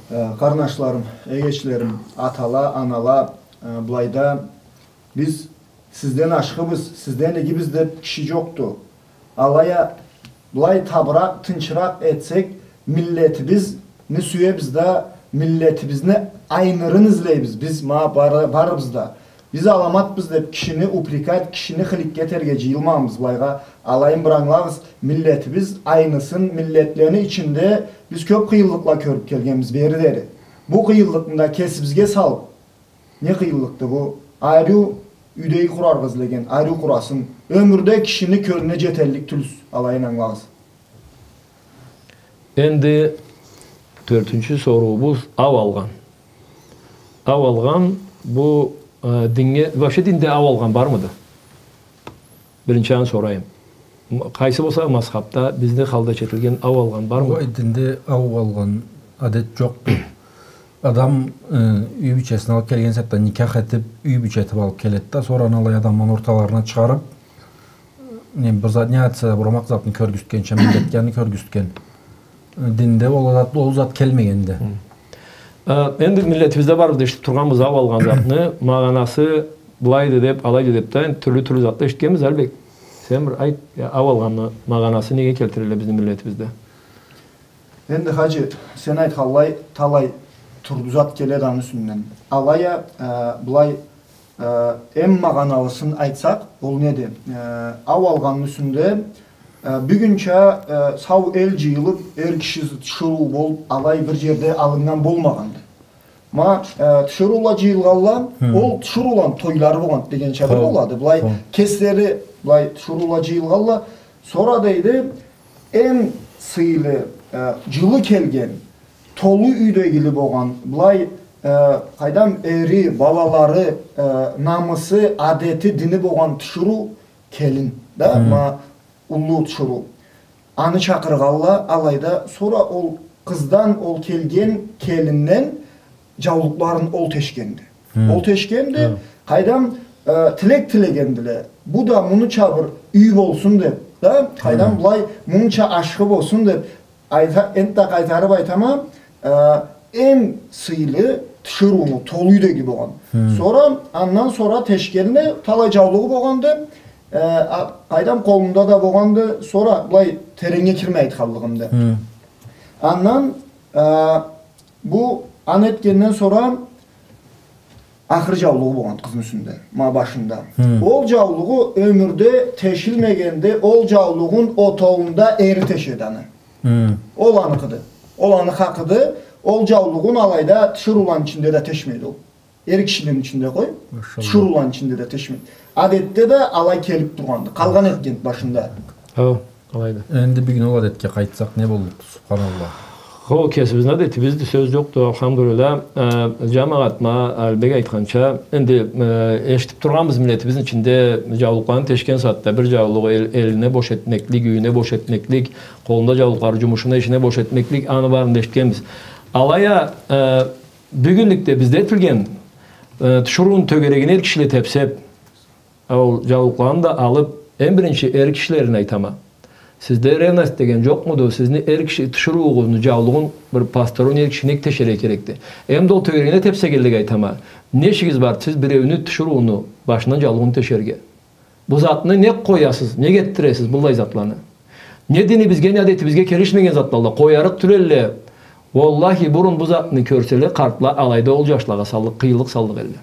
Э, къарнашларым, эгечлерим, атала, анала, э, былайда биз сизден ашхыбыз, сизден игибиз деб киши джокъду. Алай а былай табыракъ, тынчыракъ этсек, миллетибизни сюебиз да, миллетибизни айнырын излейбиз биз, ма, бары-, барыбыз да. Биз аламатбыз деб кишини упрекать, кишини хыликке этерге джыйылмагъанбыз былайгъа. Алайын бир ангылагъыз, миллетибиз айнысын, миллетлени ичинде биз кёб къыйынлыкъла кёрюб келгенбиз бери дери. Бу къыйынлыкъны да кесибизге салыб, не къыйынлыкъды бу? Ариу юйдеги къураргъа излеген, ариу къурасын. Ёмюрде кишини кёлюне джетерлик тюлсюз, алайын ангылагъыз. Энди тёртюнчю соруубуз ау алгъан. Ау алгъан, бу, э, динге, вообще динде ау алгъан бармыды? Биринчи аны сорайым. М-, къайсы болса мазхабда, бизде халда чечилген ау алгъан бармыды? Ой, динде ау алгъан адет джокъду. Адам, э, юй бийчесин алыб келген сагъатда никях этиб, юй бийче этиб алыб келеди да, сора аны алай адамланы орталарына чыгъарыб, не, бир зат, не айтса, бир омакъ затны кёргюзтгенча, миллетге аны кёргюзтген. Динде ол зат, ол зат келмегенди. Хы. Э, энди миллетибизде барыбыз да эшитиб тургъанбыз ау алгъан затны, магъанасы былайды деб, алайды деб да, энди тюрлю-тюрлю затла эшитгенбиз, Алибек. Сен бир айт, я, ау алгъанны магъанасы неге келтирелле бизни миллетибизде? Энди, Хаджи, сен айтханлай, талай тюрлю зат келеди аны юсюнден. Алай а, э, былай, э, эм магъаналысын айтсакъ, ол неди? Э, ау алгъанны юсюнде, э, бюгюнча, э, сау эл джыйылыб, эр киши тиширыу болуб, алай бир джерде алыннган болмагъанды. Ма, э, тиширыула джыйылгъанла, хы, ол тиширыуланы тойлары болгъанды дегенча бир, хо, болады. Былай, хо, кеслери, былай тиширыула джыйылгъанла, сора дейди, эм сыйлы, э, джылы келген, толу юйдегили болгъан, былай, э, къайдам, эри, балалары, э, намысы, адети, дини болгъан тиширыу келин да, хы, ма уллу тиширыу. Аны чакъыргъанла, алайда, сора ол къыздан, ол келген келинден джаулукъларын ол тешгенди. Хы. Ол тешгенди, хы, къайдам, э, тилек тилегендиле. Бу да мунуча бир юй болсун деб, да, къайдам, хы, былай мунуча ашхы болсун деб, айта, энтда къайтарыб айтама, э, эм сыйлы тиширыуну, толу юйдеги болгъан. Хы. Сора, андан сора тешгенле, талай джаулугъу болгъанды, э, а, къайдам, къолунда да болгъанды, сора былай тереннге кирмей айтханлыгъымды. Хы. Андан, э, бу аны этгенден сора ахыр джаулугъу болгъан къызны юсюнде, ма башында. Хы. Ол джаулугъу ёмюрде тешилмегенди, ол джаулугъун отоуунда эри тешеди аны. Хы. Ол аныкъыды. Ол аны хакъыды. Ол джаулугъун алайда тиширыуланы ичинде да тешмейди ол. Эр кишилени ичинде къой, машаллах, тиширыуланы ичинде да тешмейди. Адетде да алай келиб тургъанды. Къалгъан этгенди башында. Хо, алайды. Энди бюгюн ол адетге къайтсакъ, не боллукъду, субханаллах? Хо, кесибизни адетибизди, сёз джокъду, алхамдулиллах. Э, джамагъат, ма Алибек айтханча, энди, э, эшитиб тургъанбыз миллетибизни ичинде джаулукъланы тешген сагъатда бир джаулугъу эл-, элине бош этмеклик, юйюне бош этмеклик, къолунда джаулукълары джумушуна, ишине бош этмеклик, аны барын да эшитгенбиз. Алай а, э, бюгюнлюкде бизде этилген, Э, тиширыуну тёгерегине эр кишиле тепсеп, ол джаулукъларын да алып, эм биринчи эр кишилерине айтама. Сизде ревность деген джокъмуду? Сизни эр киши тиширыугъузну джаулугъун бир посторонний эр киши нек тешерге керекди? Эм да ол тёгерегине тепсегенлеге айтама. Не ишигиз барды сиз биреуню тиширыуну башындан джаулугъун тешерге? Бу затны нек къоясыз, нек этдиресиз быллай затланы? Не динибизге, не адетибизге келишмеген затла алай, къоярыкъ тюлелле. Уаллахи, бурун бу затны кёрселе, къартла, алайда ол джашлагъа саллыкъ, къыйынлыкъ саллыкъ элле.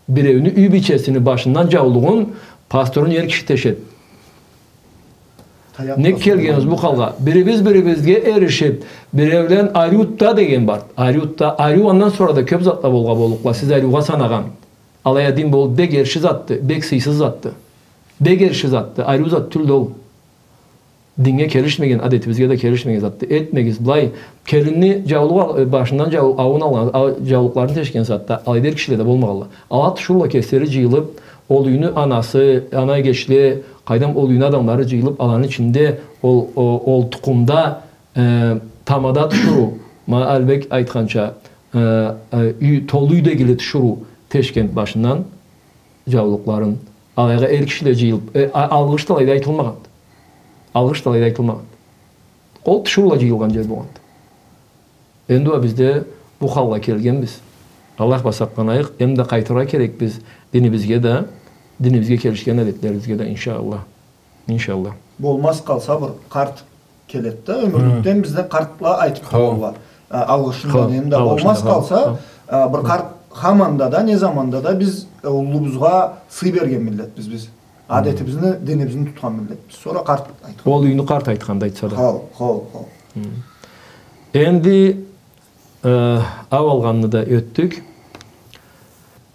Биреуню юй бийчесини башындан джаулугъун посторонний эр киши тешед. Нек келгенбиз бу халгъа? Бирибиз бирибизге эришип, биреулен ариу да деген бар. Ариу да, ариу андан сора да кёп затла болгъа боллукъла, сиз ариугъа санагъан. Алай а дин болуп бек эрши затды, бек сыйсыз затды. Бек эрши затды, ариу зат тюлдю ол. Динге келишмеген, адетибизге да келишмеген затды. Этмегиз былай. Келинни джаулугъу ал-, э, башындан джау-, ауун алгъан, а-, джаулукъларын тешген сагъатда, алайда эр кишиле да болмагъанла. Ала тиширыула кеслери джыйылып, ол юйню анасы, ана эгечле, къайдам, ол юйню адамлары джыйылып, аланы ичинде ол, о-, ол тукъумда Э, тамада тиширыу, ма Албек айтханча, э, э, юй, толу юйдегили тиширыу тешген башындан джаулукъларын. Алайгъа эр кишиле джыйылып, э, а-, алгъыш да алайда айтылмагъанды. Алгъыш да алайда айтылмагъанды. Ол тиширыула джыйылгъан джер болгъанды. Энди уа биз да бу халгъа келгенбиз. Аллах бла сакъланайыкъ, эм да къайтыргъа керекбиз динибизге да, динибизге келишген адетлерибизге да, иншаАллах. ИншаАллах. Болмаз къалса, бир къарт келеди да, ёмюрлюкден бизде къартла айтып туралла. Э, алгъышын да, нени да. Болмаз къалса, э, бир къарт хаманда да, не заманда да биз, э, уллубузгъа сый берген миллетбиз биз. Адетибизни, динибизни тутхан миллетбиз. Сора къарт айтхан. Ол юйню къарт айтханды, айтса да. Хо, хо, хо. Энди, э, ау алгъанны да ётдюк.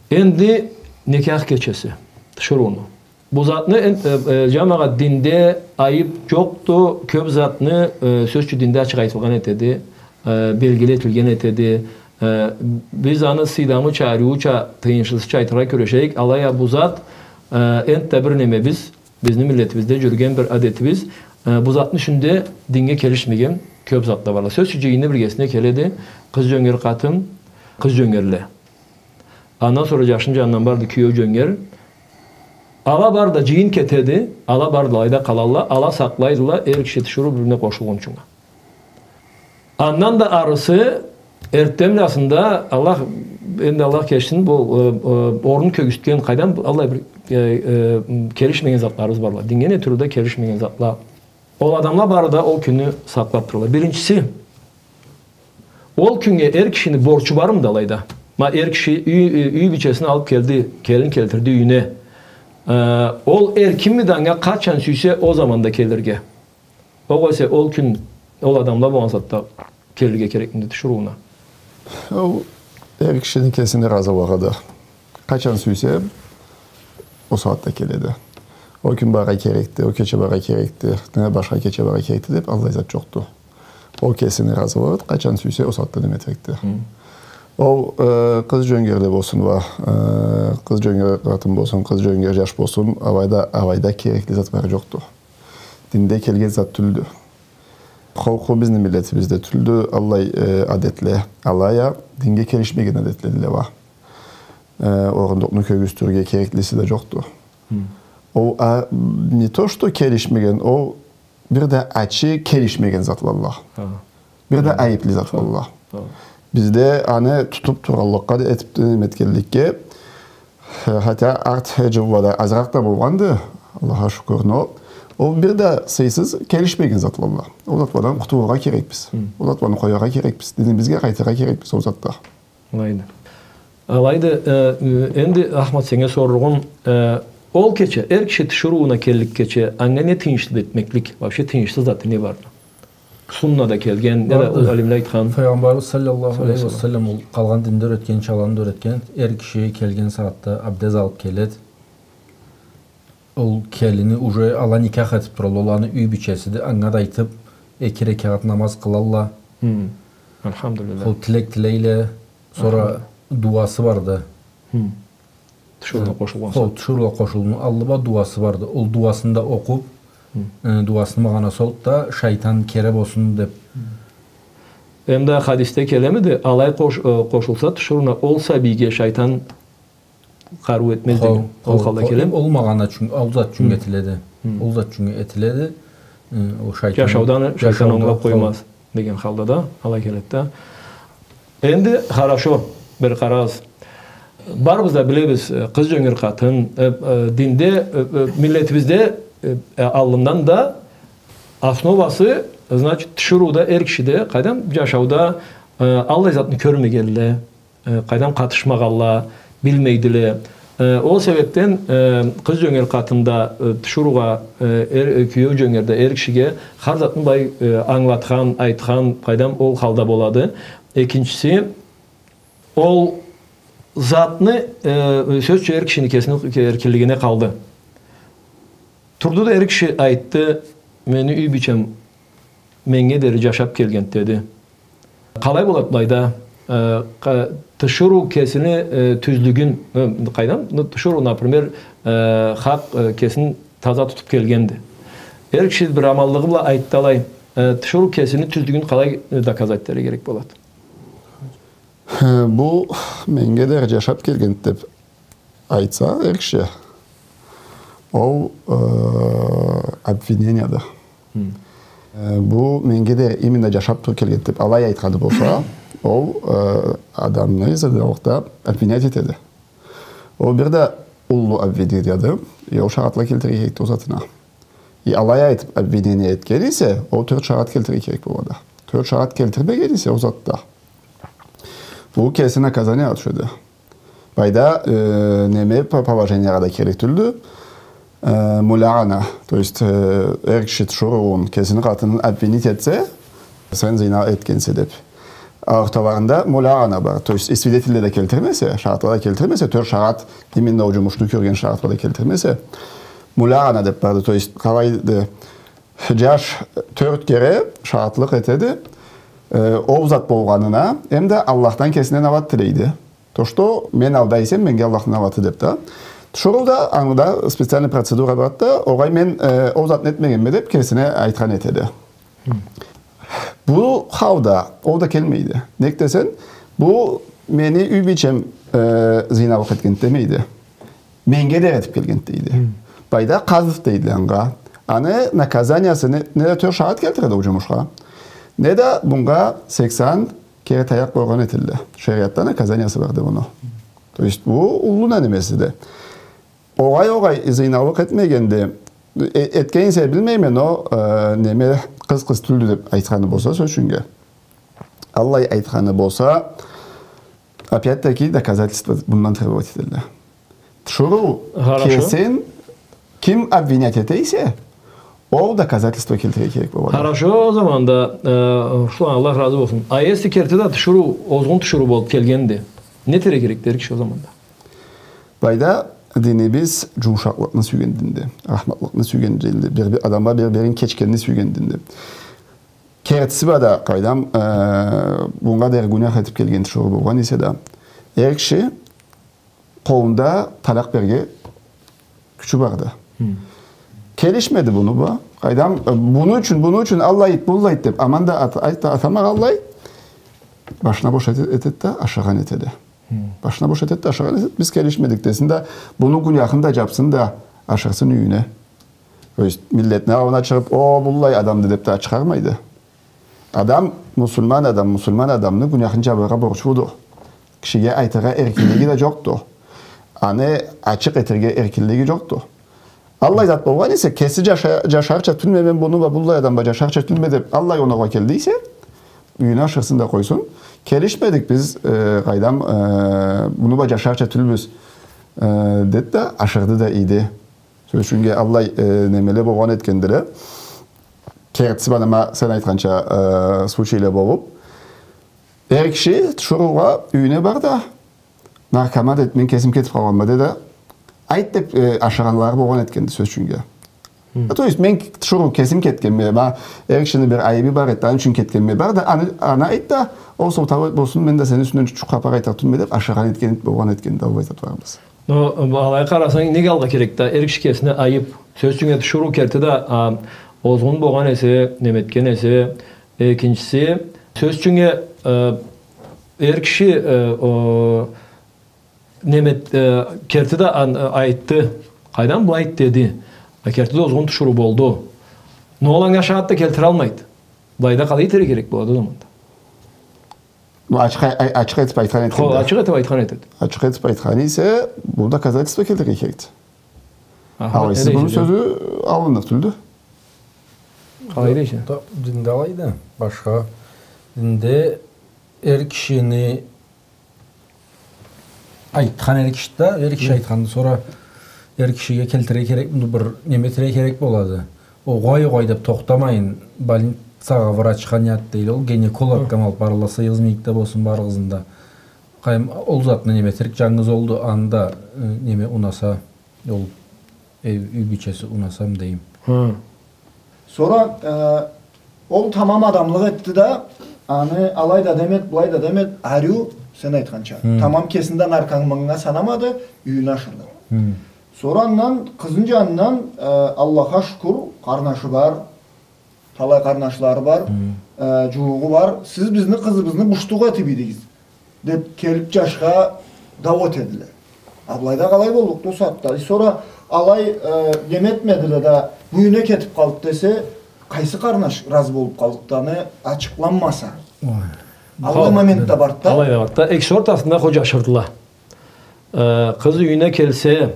Энди некях кечеси, тиширыуну. Бу затны, э, э, джамагъат, динде айып джокъду, кёп затны, э, сёз ючюн, динде ачыкъ айтылгъан этеди, э, белгили этилген этеди. Э, биз аны сыйламыча, ариуча, тыйыншлысыча айтыргъа кюрешейик. Алай а бу зат, э, энтда бир немебиз, бизни миллетибизде джюрюген бир адетибиз. Э, бу затны ичинде динге келишмеген кёп затла барла. Сёз ючюн, джыйынны биргесине келеди къыз джёнгер къатын, къыз джёнгерле. Андан сора джашны джанындан барды киеу джёнгер. Ала бары да джыйын кетеди, ала бары да алайда къалалла, ала сакълайдыла, эр киши, тиширыу бир-бирине къошулгъунчунга. Андан да арысы, эртденбласында, Аллах, энди Аллах кечсин, бу, э, э, орун кёргюзтген, къайдан, аллай бир, э, э, келишмеген затларыбыз барла. Динге не тюрлю да келишмеген затла. Ол адамла бары да ол кюнню сакълап туралла. Биринчиси, ол кюннге эр кишини борчу бармыды алайда? Ма эр киши, юй, юй бийчесин алып келди, келин келтирди юйюне. Э, ол эркинмиди анга къачан сюйсе ол заманда келирге? Огъесе ол кюн ол адамла болгъан сагъатда келирге керекмиди тиширыуна? Ол эр кишини кесини ыразылыгъыды. Къачан сюйсе, ол сагъатда келеди. Ол кюн барыргъа керекди, ол кече барыргъа керекди, не башха кече барыргъа керекди деп, аллай зат джокъду. Ол кесини ыразылыгъыды, къачан сюйсе, ол сагъатда неме этерикди. Ол, э, къыз джёнгер да болсун уа, э, къыз джёнгер къатын болсун, къыз джёнгер джаш болсун, алайда, алайда керекли зат бары джокъду. Динде келген зат тюлдю. Халкъ, бизни миллетибизде тюлдю аллай, э, адетле, алай а динге келишмеген адетле да бар. Э, орундукъну кёргюзтюрге кереклиси да джокъду. Ол, а, не то что келишмеген, ол бир да ачы келишмеген затлалла. Бир да айыплы затлалла. Бизде аны тутуп тураллыкъгъа да, этип да неме этгенликге, Э, хотя арт джыллада азыракъ да болгъанды, Аллахха шукур, но ол бир да сыйсыз келишмеген затлалла. Ол затладан къутулургъа керекбиз. Ол затланы къояргъа керекбиз. Динибизге къайтыргъа керекбиз ол затда. Алайды. Алайды, э, э, энди, Ахмат, сеннге сорлугъум, э, ол кече, эр киши тиширыуна келлик кече, анга не тыйыншлы этмеклик, вообще тыйыншлы заты не барды? Суннада келген, не да ол алимле айтхан. Файгъамбарыбыз саллаллаху алейхи ва саллам ол къалгъан динде юретгенча, аланы да юретген, эр киши келген сагъатда абдез алып келед. Ол келини уже ала никях этип туралла, ол аны юй бийчесиди, анга да айтып, эки рекагъат намаз къылалла. Хы. Алхамдулиллах. Ол тилек тилейле, сора дуасы барды. Хы. Тиширыугъа къошулгъан сагъат. Хо, тиширыугъа къошулгъан аллы бла дуасы барды. Ол дуасын да окъуп, э, дуасыны магъанасы олду да, шайтан кере болсун деп. Эм да хадисде келемиди, алай къош-, э, къошулса тиширыуна, ол сабийге шайтан къарыу этмез деген. Ол халда келеди. Ол магъана ючюн, ол зат ючюн этиледи. Ол зат ючюн этиледи. Э, ол шайтан, джашаудан шайтан онглаб къоймаз деген халда да алай келеди да. Энди, хорошо, бир къарагъыз. Барыбыз да билебиз, э, къыз джёнгер къатын, э, э, динде, э, э, миллетибизде, э, э, аллындан да основасы, значит, тиширыуда, эр кишиде, къайдам, джашауда, э, аллай затны кёрмегенле, э, къайдам, къатышмагъанла, билмейдиле. Э, ол себебден, э, къыз джёнгер къатында, э, тиширыугъа, э, эр, э, киеу джёнгерде эр кишиге хар затны былай, э, ангылатхан, айтхан, къайдам, ол халда болады. Экинчиси, ол затны, э, сёз ючюн, эр кишини кесини эркинлигине къалды. Турду да эр киши айтды: «Мени юй бийчем меннге дери джашаб келгенди», — деди. Къалай болады былайда? Э, къа-, тиширыу кесини, э, тюзлюгюн, э, къайдам? Ну, тиширыу, например, э, хакъ, э, кесин таза тутуб келгенди. Эр киши бир аманлыгъы бла айтды алай, э, тиширыу кесини тюзлюгюн къалай, э, доказать этерге керек болады? Э, бу меннге дери джашаб келгенди деб айтса эр киши, ол, э, обвинениеди. Э, бу меннге дери именно джашаб туруп келгенди деб алай айтханы болса, ол, э, адамны зыналыкъда обвинять этеди. Ол бир да уллу обвинениеди. И ол шагъатла келтирирге керекди ол затына. И алай айтыб обвинение этген эсе, ол тёрт шагъат келтирирге керек болады. Тёрт шагъат келтирмеген эсе ол затда, бу кеси наказаниеге тюшеди. Былайда, э, неме, по-, положениеге да керек тюлдю. Э, муляана, то есть, э, эр киши тиширыуун, кесини къатынын обвинить этсе, сен зина этгенсе деб. А орталарында муляана бар, то есть, и свидетельле да келтирмесе, шагъатла да келтирмесе, тёрт шагъат, именно ол джумушну кёрген шагъатла да келтирмесе, муляана деб барды, то есть, къалайды, джаш тёрт кере шагъатлыкъ этеди, э, ол зат болгъанына, эм да Аллахдан кесине налат тилейди. То, что мен алда эсем, меннге Аллах налаты деб да. Тиширыу да, анда специальный процедура барды да, огъай, мен, э, ол затны этмегенме деб, кесине айтхан этеди. Бу халда ол да келмейди. Нек десенг, бу мени юй бийчем, э, зыналыкъ этгенди демейди. Меннге дери этиб келгенди дейди. Былайда къазф дейдиле анга. Аны наказаниясы не, не да тёрт шагъат келтиреди ол джумушха, не да мынга сексен кере таякъ ургъан этедиле. Шериатда наказаниясы барды муну. То есть бу уллу немесиди. Огъай, огъай, зыналыкъ этмегенди. Э, этген эсе билмейме, но, э, неме, къыз къыз тюлдю деб айтханы болса, сёз ючюннге. Аллай айтханы болса, опять-таки доказательство мындан требовать этедиле. Тиширыу кесин ким обвинять эте эсе, ол доказательство келтирирге керек болады. Хорошо, ол заманда, э, Руслан, Аллах разы болсун. А если керти да тиширыу, озгъун тиширыу болуб келгенди, не этерге керекди эр киши ол заманда? Былайда динибиз джумушакълыкъны сюйген динди, рахматлыкъны сюйген динди. Бир, бир адамла бир-бирин кечгенни сюйген динди. Кертиси бла да, къайдам, э, мынга дери гюнях этиб келген тиширыу болгъан эсе да, эр киши къолунда талакъ берирге кючю барды. Келишмеди муну бла. Къайдам, э, муну ючюн, муну ючюн аллай эт, быллай эт деб, аман да ат-, айт-, атамагъанлай, башына бош эте-, этеди да, ашыргъан этеди. Башына бош этеди да, ашыргъан этеди. Биз келишмедик десин да, муну гюняхын да джабсын да, ашырсын юйюне. То есть, миллетни аллына чыгъыб, о, быллай адамды деб да чыгъармайды. Адам, муслиман адам, муслиман адамны гюняхын джабаргъа борчлуду. Кишиге айтыргъа эркинлиги да джокъду. Аны ачыкъ этерге эркинлиги джокъду. Аллай зат болгъан эсе, кеси джаша-, джашарча тюлме, мен муну бла, быллай адам бла джашарча тюлме деб, аллай оноугъа келди эсе, юйюне ашырсын да къойсун. Келишмедик биз, э, къайдам, э, муну бла джашарча тюлбюз, э, деди да, ашырды да ийди. Сёз ючюннге аллай, э, немеле болгъан этгендиле. Кертиси бла, ма сен айтханча, э, случайле болуб. Эр киши тиширыугъа юйюне бар да, наркоман эт, мен кесим кетиб къалгъанма, деди да, айт деб, э, ашыргъанлары болгъан этгенди, сёз ючюннге. Э, то есть, мен тиширыу кесим кетгенме, ма эр кишини бир айыбы бар эди, аны ючюн кетгенме бар да, аны, аны айт да, ол сылтау болсун, мен да сени юсюнгден чучукъ хапар айтыргъа тюлме деб, ашыргъан этген болгъан этгенди, аллай затларыбыз. Но, э, алай къарасанг, нек алгъа керек да, эр киши кесине айыб, сёз ючюннге, тиширыу керти да, а, озгъун болгъан эсе, неме этген эсе, экинчиси, сёз ючюннге, э, эр киши, э, о, Неме, э, керти да ан-, э, айтды. Къайдам, былай деди. А керти да озгъун тиширыу болду. Но ол анга шагъат да келтиралмайды. Былайда къалай этерге керек болады ол заманда? Ну, ачыкъ ай-, ай-, ачыкъ этип айтхан этеди. Хо, ачыкъ этип айтхан этеди. Ачыкъ этип айтханы эсе, бу доказательство келтирирге керекди. Аха, алайсыз, муну сёзю алынныкъ тюлдю. Къалай дейсе? Да, динде алайды. Башха динде эр кишини айтхан эр киши да, эр киши айтхандан сора эр кишиге келтирирге керек, муну бир неме этерге керек болады. Огъай, огъай деп тохтамайын, больницагъа, врачха не зат дейди, ол гинекологгъа алып барылса, союзникде болсун, барыгъызны да. Къайдам, ол затны неме этерик, жангыз олду, анда, э, неме унаса, ол, э, юй бийчеси унаса дейим. Хы. Сора, э, ол тамам адамлыкъ этди да, аны алай да демеди, былай да демеди, ариу, сен айтханча. Хы. Тамам кесинден аркъаннга санамады, юйюне ашырды. Хы. Сора андан, къызны жанындан, э, Аллахха шукур, къарнашы бар, талай къарнашлары бар, хы, э, жууугъу бар. Сиз бизни къызыбызны бушдукъ этип ийдигиз, деп келип жашха дау этедиле. А былайда къалай боллукъду ол сагъатда? Э, сора алай, э, неме этмедиле да, бу юйюне кетип къалды десе, къайсы къарнаш разы болуп къаллыкъды, аны ачыкъланмаса? Ой. Аллай момент да барды да. Алай да барды да. Экиси ортасында хо жашырдыла. Э, къыз юйюне келсе,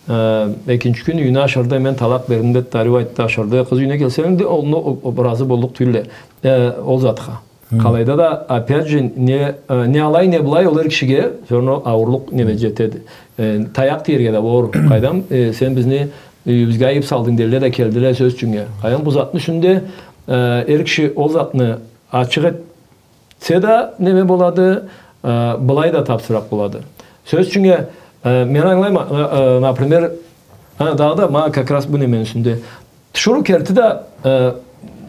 э, экинчи кюн юйюне ашырды, мен талакъ бердим деди, ариу айтды, ашырды. Къыз юйюне келсе, энди ол, ол, ол разы боллукъ тюлле, э, ол затха. Хы. Къалайда да, опять же, не, э, не алай, не былай, ол эр кишиге всё равно ауурлукъ неме жетеди. Э, таякъ тиерге да болур. Къайдам, э, сен бизни, э, юйюбюзге айып салдынг, дериле да келдиле, сёз ючюннге. Къайдам, бу затны юсюнде, э, эр киши ол затны ачыкъ эт-, Се да неме болады, э, былай да тапсыракъ болады. Сёз ючюннге, э, мен ангылайма, э, э, например, а, дагъыда, ма, как раз бу немени юсюнде. Тиширыу керти да, э,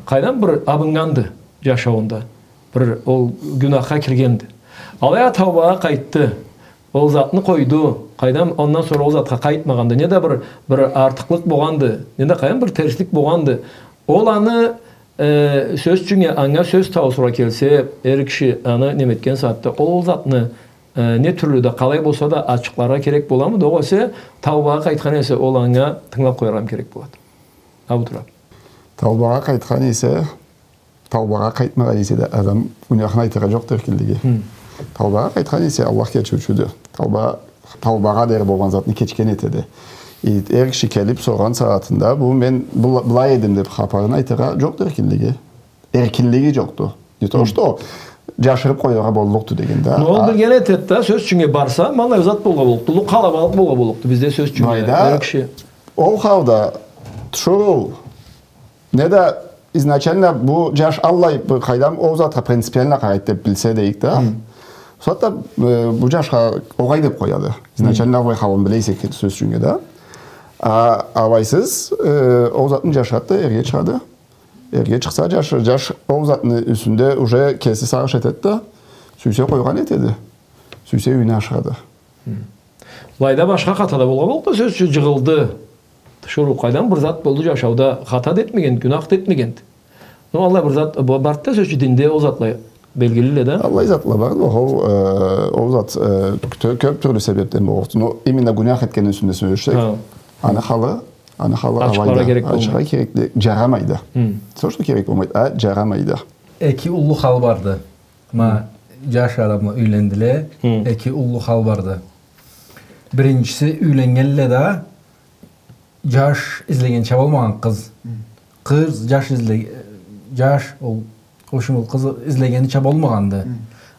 къайдам, бир абыннганды жашауунда. Бир ол гюнахха киргенди. Алай а таубагъа къайтды. Ол затны къойду. Къайдам, андан сора ол затха къайтмагъанды. Не да бир, бир артыкълыкъ богъанды. Не да къайдам, бир терслик богъанды. Ол аны Э, сёз ючюннге, анга сёз таусургъа келсе, эр киши аны неме этген сагъатда, ол затны, э, не тюрлю да, къалай болса да, ачыкъларгъа керек боламыды? Огъесе, таубагъа къайтхан эсе, ол анга тынгылап къояргъа керек болады. Абутурап. Таубагъа къайтхан эсе, таубагъа къайтмагъан эсе да адам гюнахын айтыргъа жокъду эркинлиги. Хы. Таубагъа къайтхан эсе, Аллах кечиучюдю. Тауба, таубагъа дери болгъан затны кечген этеди. И эр киши келип соргъан сагъатында, бу мен была-, былай эдим деп хапарын айтыргъа жокъду эркинлиги. Эркинлиги жокъду. Не то, хы, что жашырып къояргъа боллукъду деген да. Но ол, а, билген этеди да, сёз ючюннге барса, ма аллай зат болургъа боллукъду. Уллу къалабалыкъ болургъа боллукъду бизде, сёз ючюннге. Былайда, эр киши. Ол халда, тиширыу, Не да изначально бу жаш аллай бир къайдам ол затха принципиально къарайды деп билсе дейик да. Хы. Сора да, э, бу жашха огъай деп къояды. Изначально аллай халын биле эсе, сёз ючюннге да. А, алайсыз, э, ол затны жашырады да, эрге чыгъады. Эрге чыкъса, жаш, жаш ол затны юсюнде уже кеси сагъыш этеди да, сюйсе къойгъан этеди. Сюйсе юйюне ашырады. Хы. Былайда башха хата да болгъан боллукъду, сёз ючюн, жыгъылды. Тиширыу, къайдам, бир зат болду жашауда, хата да этмегенди, гюнах да этмегенди. Но аллай бир зат б-, барды да, сёз ючюн, динде ол затла белгилиле да. Аллай затла бар, ол, э, ол зат, э, кё-, кёп тюрлю себепден боллукъду. Но именно гюнах этгенни юсюнде сёлешсек, ха, аны халы, аны халы алайды. Ачыкъларгъа керек болмайды. Ачыкъларгъа керек да, жарамайды. Хы. Не то что керек болмайды, а жарамайды. Эки уллу хал барды. Ма, хы, жаш адамла юйлендиле, хы, эки уллу хал барды. Биринчиси, юйленнгенле да, жаш излегенча болмагъан къыз. Хы. Къыз, жаш изле-, жаш, ол, в общем, ол къыз излегенича болмагъанды. Хы.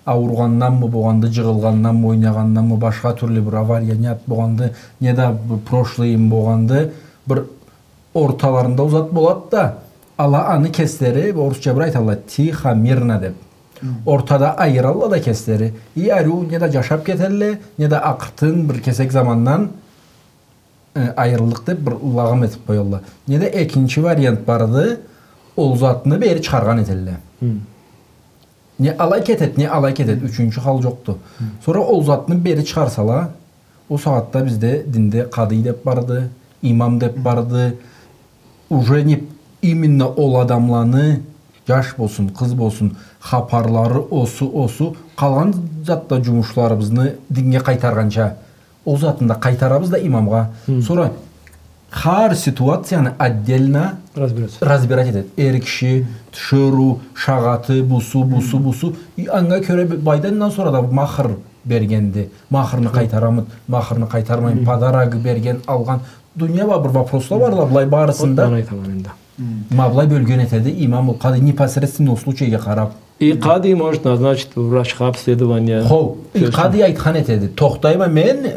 Ауругъанданмы болгъанды, жыгъылгъанданмы, ойнагъанданмы, башха тюрлю бир авария, не зат болгъанды, не да бир прошлыйым болгъанды, бир орталарында ол зат болады да, ала аны кеслери, орусча бир айталла, тихо, мирно деп. Хы. Ортада айыралла да кеслери. И ариу не да жашап кетелле, не да акъыртын бир кесек замандан, э, айырылдыкъ деп бир лагъым этип къоялла. Не да экинчи вариант барды, ол затны бери чыгъаргъан этелле. Хы. Не алай кетет, не алай кетет, хы, ючюнчю хал жокъду. Хы. Сора ол затны бери чыгъарсала, ол сагъатда бизде динде къадый деп барды, имам деп, хы, барды. Уже не именно ол адамланы Джаш болсун, къыз болсун, хапарлары, осу, осу, къалгъан затда джумушларыбызны динге къайтаргъанча, ол затын да къайтарабыз да имамгъа. Хы. Сора хар ситуацияны отдельно разбирать, разбирать этеди. Эр киши, тиширыу, шагъаты, бусу, бусу, бусу. И анга кёре б-, былайда андан сора да махыр бергенди. Махырны къайтарамыд, махырны къайтармаймыд, подарок берген, алгъан. Дуния бла бир вопросла барла, былай барысын да. Ма былай бёлген этеди, имам ол къады непосредственно ол случайгъа къараб. И къады может назначить врачха обследование. Хо, и къады айтхан этеди. Тохтайма мен,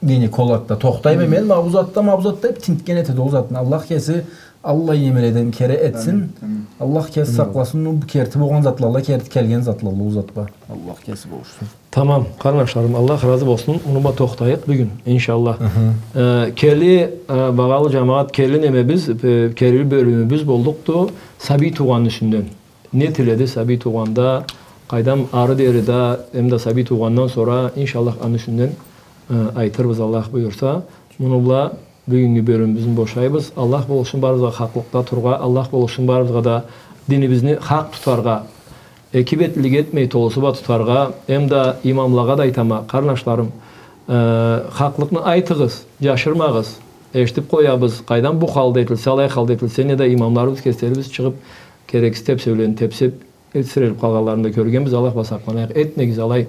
гинекологда, тохтайма мен, ма бу затда, ма бу затда, тинтген этеди ол затны. Аллах кеси аллай немеледен кери этсин. Амин, амин. Аллах кеси сакъласын, бу керти болгъан затла, керти келген затла, ол затла. Аллах кеси болушсун. Тамам, къарнашларым, Аллах разы болсун. Муну бла тохтайыкъ бюгюн, иншаллах. Э, келир, э, багъалы джамагъат, келир немебиз, э, келир бёлюмюбюз боллукъду сабий туугъанны юсюнден. Не тиледи сабий туугъанда, къайдам, ары дери да, эм да сабий туугъандан сора, иншаллах, аны юсюнден, э, айтырбыз, Аллах буюрса. Муну бла бюгюннгю бёлюмюбюзню бошайбыз. Аллах болушсун барыбызгъа хакълыкъда турургъа, Аллах болушсун барыбызгъа да динибизни хакъ тутаргъа, эки бетлилик этмей, толусу бла тутаргъа, эм да имамлагъа да айтама, къарнашларым, э, хакълыкъны айтыгъыз, джашырмагъыз. Эшитиб къоябыз, къайдам, бу халда этилсе, алай халда этилсе, неда имамларыбыз кеслерибиз чыгъыб, керексиз тепсеулени тепсеб, этсирелиб къалгъанларын да кёргенбиз, Аллах бла сакъланайыкъ. Этмегиз алай,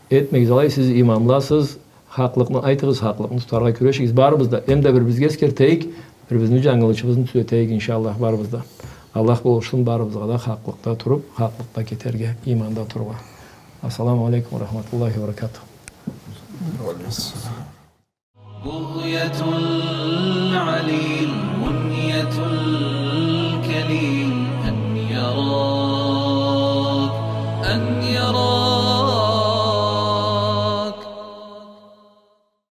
этмегиз алай, сиз имамласыз, хакълыкъны айтыгъыз, хакълыкъны тутаргъа кюрешигиз. Барыбыз да, эм да бир-бирибизге эсгертейик, бир-бирибизни джангылычыбызны тюзетейик, иншаллах, барыбыз да. Аллах болушсун барыбызгъа да хакълыкъда туруб, хакълыкъда кетерге, иманда турургъа. Ассаламу алейкум ва рахматуллахи ва баракатух.